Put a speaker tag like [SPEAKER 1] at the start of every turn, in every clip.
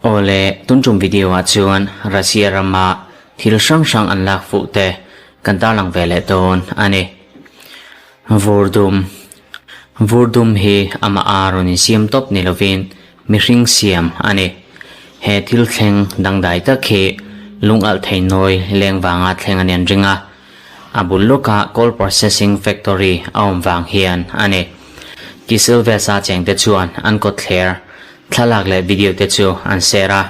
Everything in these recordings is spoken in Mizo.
[SPEAKER 1] Awle, tun tum video ah chuan Russia rama thil hrang hrang an lak fuh te kan tarlang ve leh dawn a ni. Vur dum Vur dum hi amah a rawn insiam tawp ni lovin mihring siam a ni. He thil thleng dangdai tak hi lungalh thei nawi leng vanga thleng a ni an ring a. A bul lawkah coal processing factory a awm vang hian a ni. Kisilvesa chengte chuan an kawtthler thlalak leh video te chu an share a.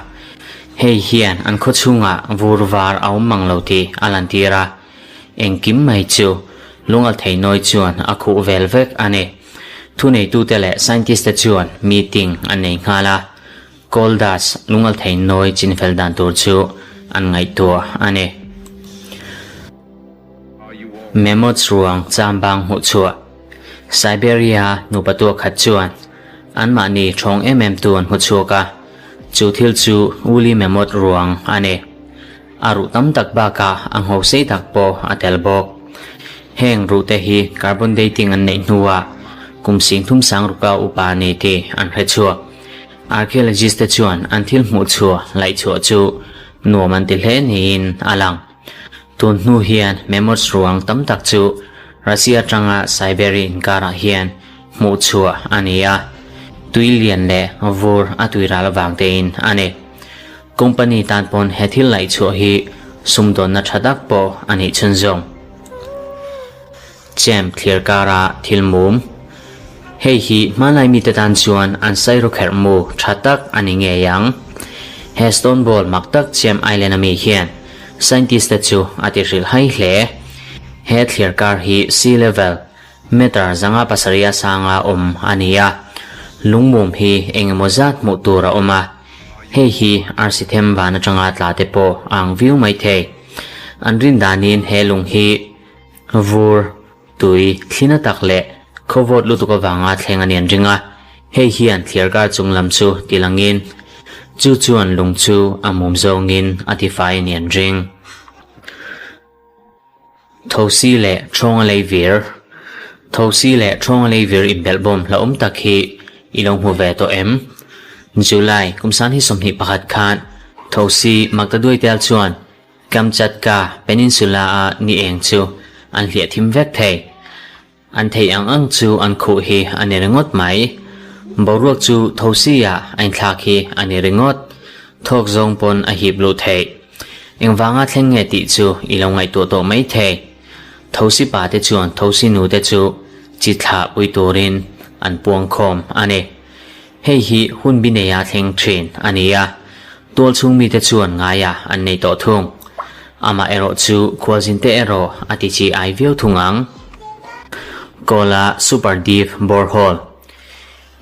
[SPEAKER 1] Hei hian an khaw chhungah vur var a awm mang lo tih a lantir a. Engkim mai chu lungalthei nawi chuan a khuh vel vek a ni. Thuneitute leh scientist te chuan meeting an nei nghal a. Coal dust lungalthei nawi chinfel dan tur chu an ngaihtuah a ni. Mammoth ruang chambang hmuh chhuah Siberia nupa tuak khat chuan anmahni thawng em em tu an hmu chhuak a, chu thil chu woolly mammoth ruang a ni. A ruh tam tak bakah a ngho sei tak pawh a tel bawk. Heng ruhte hi carbon dating an neih hnuah kum singthum sang ruka upa a ni tih an hre chhuak. Archaeologist te chuan an thil hmuh chhuah laih chhuah chu nuam an ti hle niin a lang. Tun hnu hian mammoths ruang tam tak chu Russia atanga Siberia inkarah hian hmuh chhuah a ni a, tui lian leh vur a tui ral avang tein a ni. Company tan pawn he thil laih chhuah hi sumdawnna tha tak pawh a nih chhunzawm. Champ thlir kara thil mum. Hei hi hmanlai mite tan chuan an sairawkherh mu tha tak a ni ngei ang. He stone ball mak tak Champ Island ami hian scientist te chu a ti hrilh hai hle. He thlir kar hi sea level meter 507 a sanga awm a ni a. Lungmum hi engemaw zat hmuh tur a awm a. Hei hi arsi them van atanga tla te pawh a ang viau mai thei. An rin danin he lung hi Vur, tui, thlina tak leh khawvawt lutuk avanga thleng a ni an ring a, hei hian thliarkar chung lam chu ti langin chu chuan lung chu a mum zawngin a tifai a ni an ring. Thosi leh Thawnga lei vir Thosi leh Thawnga lei vir inbelhbawm hlauhawm tak hi i lo hmu ve tawh em? July kum 2021 khan Thosi Maktaduai tel chuan Kamchatka Peninsula-a ni eng chu an hliah thim vek thei. An theih ang ang chu an khuh hi a ni ringawt mai. Boruak chu thosi-ah a inthlak hi a ni ringawt. Thawk zawng pawn a hip luh theih. Engvanga thleng nge tih chu i lo ngaihtuah tawh mai thei. Thosi pa te chuan thosi nu te chu chi thlah pui turin an puang khawm a ni. Hei hi hun bi neia thleng thin a ni a, tual chhung mite chuan ngaia an nei tawh thung. Amah erawh chu khualzinte erawh a ti chi ai viau thung ang. Kawla Super Deep Borehole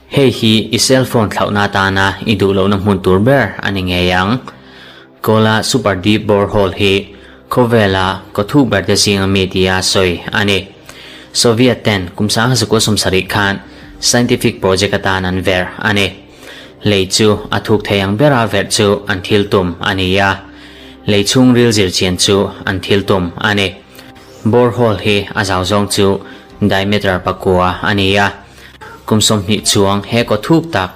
[SPEAKER 1] Hei hi i cell phone thlauhna atana i duh lohna hmun tur ber a ni ngei ang. Kawla Super Deep Borehole hi khawvela kawthuk berte zinga mi tia sawi a ni. Soviet ten kum 1970 khan scientific project atan an verh a ni. Lei chu a thuk thei ang bera verh chu an thil tum a ni a, lei chhungril zir chian chu an thil tum a ni. Borehole hi a zau zawng chu diameter pakua a ni a, kum 20 chuang he kaw thuk tak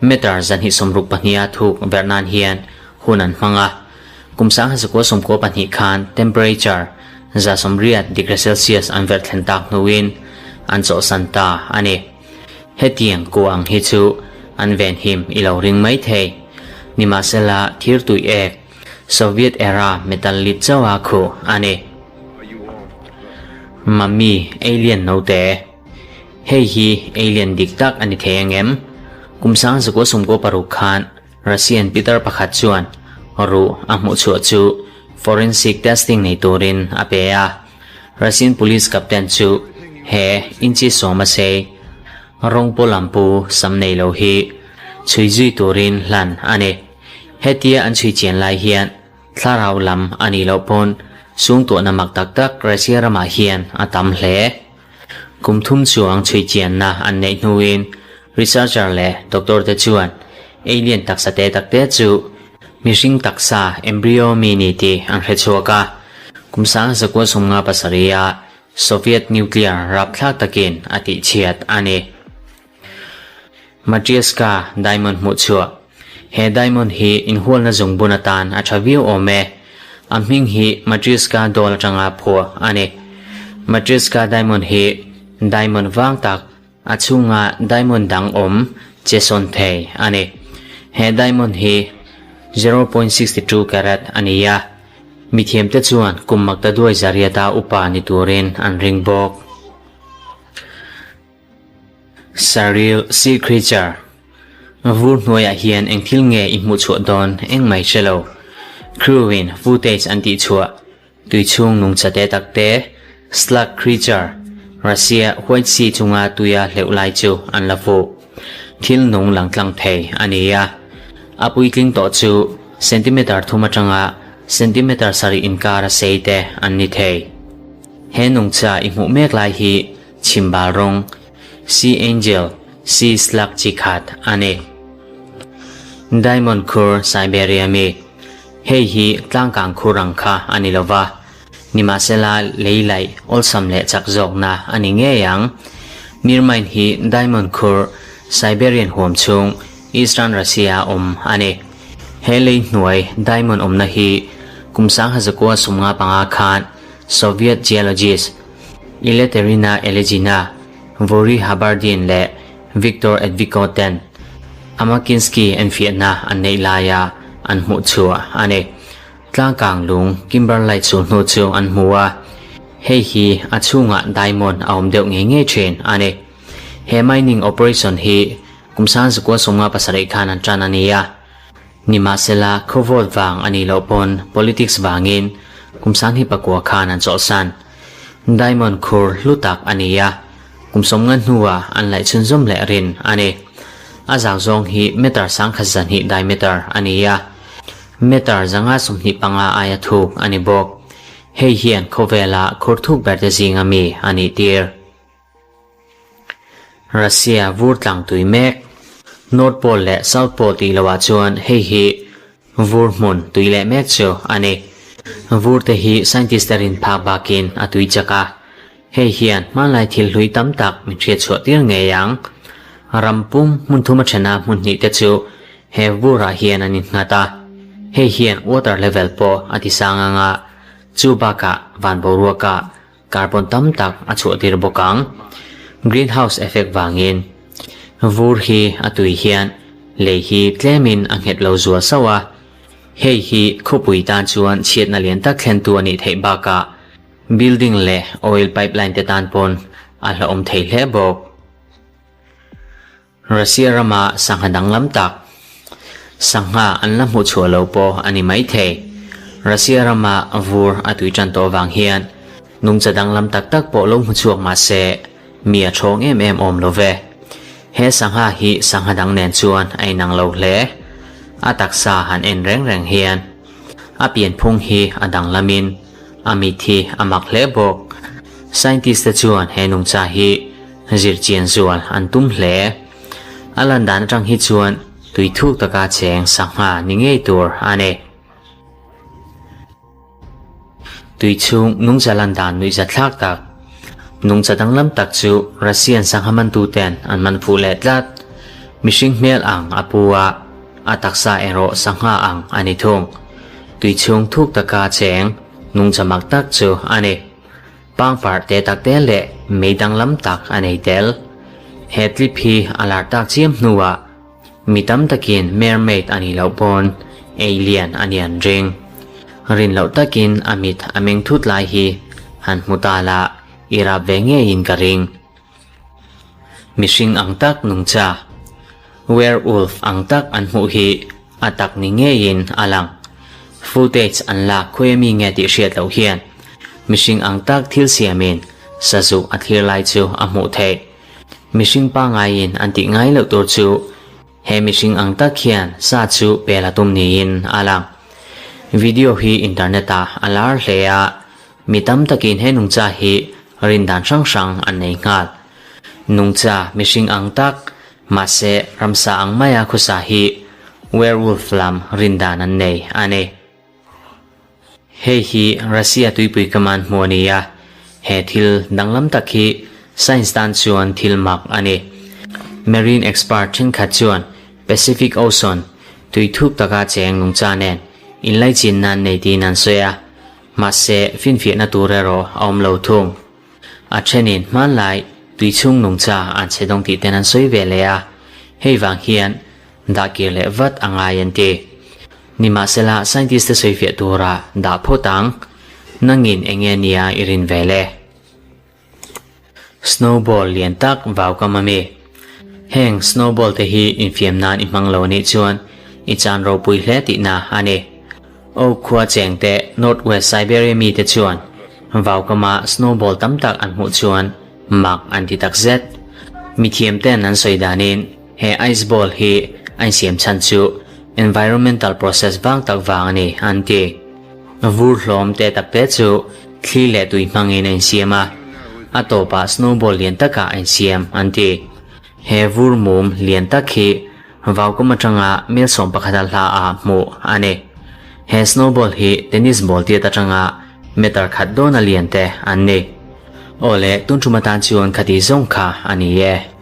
[SPEAKER 1] meter 262 a thuk verh nan hian hun an hmang a. Kum 1992 khan temperature 180 degree Celsius an verh thlen tak hnuin an chawhsan ta a ni. Hetiang ku ang hi chu an venhim i lo ring mai thei. Nimahsela thir tui ek Soviet era metal lit chauha khuh a ni. Mummy alien note. Hei hi alien dik tak a ni thei angem? Kum 1996 khan Russian pitar pakhat chuan ruh a hmuh chhuah chu forensic testing nei turin a pe a. Russian police captain chu he inchi sawm a sei rawng paw lam pu sam nei lo hi chhui zui turin hlan a ni. Hetia an chhui chian lai hian thlarau lam a nih loh pawn sungtuahna mak tak tak Russia ramah hian a tam hle. Kum thum chuang chhui chianna an neih hnuin researcher leh doctor te chuan alien taksa te tak te chu mihring taksa embryo mi ni tih an hre chhuak a. Kum 1957 ah Soviet nuclear rapthlak takin a tihchhiat a ni. Matryoshka diamond hmuh chhuah. He diamond hi inhualna zungbun atan a tha viau awm e. A hming hi Matryoshka doll atanga phuah a ni. Matryoshka diamond hi diamond vang tak, a chhunga diamond dang awm che sawn thei a ni. He diamond hi 0.62 carat a ni a. Mithiamte chuan kum maktaduai zariata upa ni turin an ring bawk. Surreal sea creature Vur hnuaiah hian eng thil nge i hmuh chhuah dawn eng mai hre lo. Crew in footage an tih chhuah tui chhung nungcha te tak te Slug creature Russia White Sea chunga tuia hleuh lai chu an la fuh. Thil nung lang tlang thei a ni a. A puitling tawh chu centimeter thum atanga centimeter sarih inkar a sei te an ni thei. He nungcha i hmuh mek lai hi Chhimbal rawng, Sea Angel, Sea Slug chi khat a ni. Diamond khur Siberia mi. Hei hi tlangkang khur ang kha a ni lova, nimahsela lei laih awlsam leh chak zawkna a ni ngei ang. Mirmine hi Diamond khur Siberian huam chhung Eastern Russia awm a ni. He lei hnuai diamond awmna hi kum 1955 khan Soviet geologist Eleterina Elegina, Vori Habardin leh Victor Edviko ten Amakinsky enfiahna an neih laia an hmuh chhuah a ni. Tlangkang lung Kimberlite chu hnu chu an hmu a, hei hi a chhungah diamond a awm deuh ngei ngei thin a ni. He mining operation hi kum 1957 khan an tan a ni a. Nimahsela, khawvawt vang a nih loh pawn politics vangin kum 2009 khan an chawlhsan. Diamond khur hlu tak a ni a, kum 50 hnuah an laih chhunzawm leh rin a ni. A zau zawng hi meter 1200 diameter a ni a, meter 125 aia thuk a ni bawk. Hei hian khawvela khur thuk berte zinga mi a nih tir. Russia vur tlang tui mek. North Pole leh South Pole tih loah chuan hei hi vur hmun tui leh mek chu a ni. Vur te hi scientist te rin phak bakin a tui chak a. Hei hian hmanlai thil hlui tam tak min hriat chhuah tir ngei ang. Ram pum hmun thum a thena hmun hnih te chu he vurah hian an innghat a. Hei hian water level pawh a ti sang ang a, chu bakah van boruakah Carbon tam tak a chhuah tir bawk ang. Greenhouse effect vangin vur hi a tui hian lei hi tlemin a nghet lo zual sauh a, hei hi khawpui tan chuan chhiatna lian tak thlentu a nih theih bakah building leh oil pipeline te tan pawn a hlauhawm thei hle bawk. Russia rama sangha danglam tak, sangha an la hmuh chhuah lo pawh a ni maithei. Russia rama vur a tui tan tawh vang hian nungcha danglam tak tak pawh lo hmu chhuak mah se mi a thawng em em awm lo ve. He sangha hi sangha dang nen chuan a inang lo hle. A taksa han en reng reng hian a pianphung hi a danglamin a mit hi a mak hle bawk. Scientist te chuan he nungcha hi Zirchian zual an tum hle. A lan dan atang hi chuan tui thuk taka cheng sangha ni ngei tur a ni. Tui chhung nungcha lan dan nuihza thlak tak. Nungcha danglam tak chu Russian sangha mantu ten an man fuh leh tlat. Mihring hmel ang a pu a, a taksa erawh sangha ang a ni thung. Tui chhung thuk taka cheng nungcha mak tak chu a ni. Pangpar te tak te leh mei danglam tak a nei tel. He clip hi a lar tak chiam hnuah mi tam takin mermaid a nih loh pawn alien a ni an ring. Rin loh takin a mit a meng thut lai hi han hmu ta la i rap ve ngeiin ka ring. Mihring ang tak nungcha, werewolf ang tak an hmuh hi a tak ni ngeiin a lang. Footage an lak khawi ami nge tih hriat loh hian mihring ang tak thil siamin sazuk a thlir lai chu a hmuh theih. Mihring pangaiin an tih ngai loh tur chu he mihring ang tak hian sa chu pel a tum niin a lang. Video hi internet ah a lar hle a, Mi tam takin he nungcha hi rin dan hrang hrang an nei nghal. Nungcha mihring ang tak, mahse ramsa ang maia khusa hi werewolf lam rin dan an nei a ni. Hei hi Russia tuipui command hmu a ni a, he thil danglam tak hi science tan chuan thil mak a ni. Marine expert thenkhat chuan Pacific Ocean tui thuk taka cheng nungcha nen inlaichinna an nei tiin an sawi a, mahse finfiahna tur erawh a awm lo thung. A thenin hmanlai tui chhung nungcha an chhe dawng tih ten an sawi ve leh a, hei vang hian dah kir leh vat a ngai an ti. Nimahsela scientist te sawifiah tura dah phawt ang, nangin enge nia i rin ve le? Snowball lian tak vau kam a mi. Heng snowball te hi infiam nan i hmang lo anih chuan i chan ropui hle tihna a ni. Oak khua cheng te North West Siberia mi te chuan vau kama snowball tam tak an hmuh chuan mak an ti tak zet. Mithiam ten an sawi danin he ice ball hi a insiam chhan chu environmental process vang tak vang a ni an ti. Vur hlawm te tak te chu thli leh tui hmangin a insiam a, a tawpah snowball lian takah a insiam an ti. He vur mum lian tak hi vaukum atanga mil 11 a hla ah hmuh a ni. He snowball hi tennis ball tiat atanga meter khat dawn a lian te an ni. Awle, tun tum atan chuan khati zawng kha a ni e.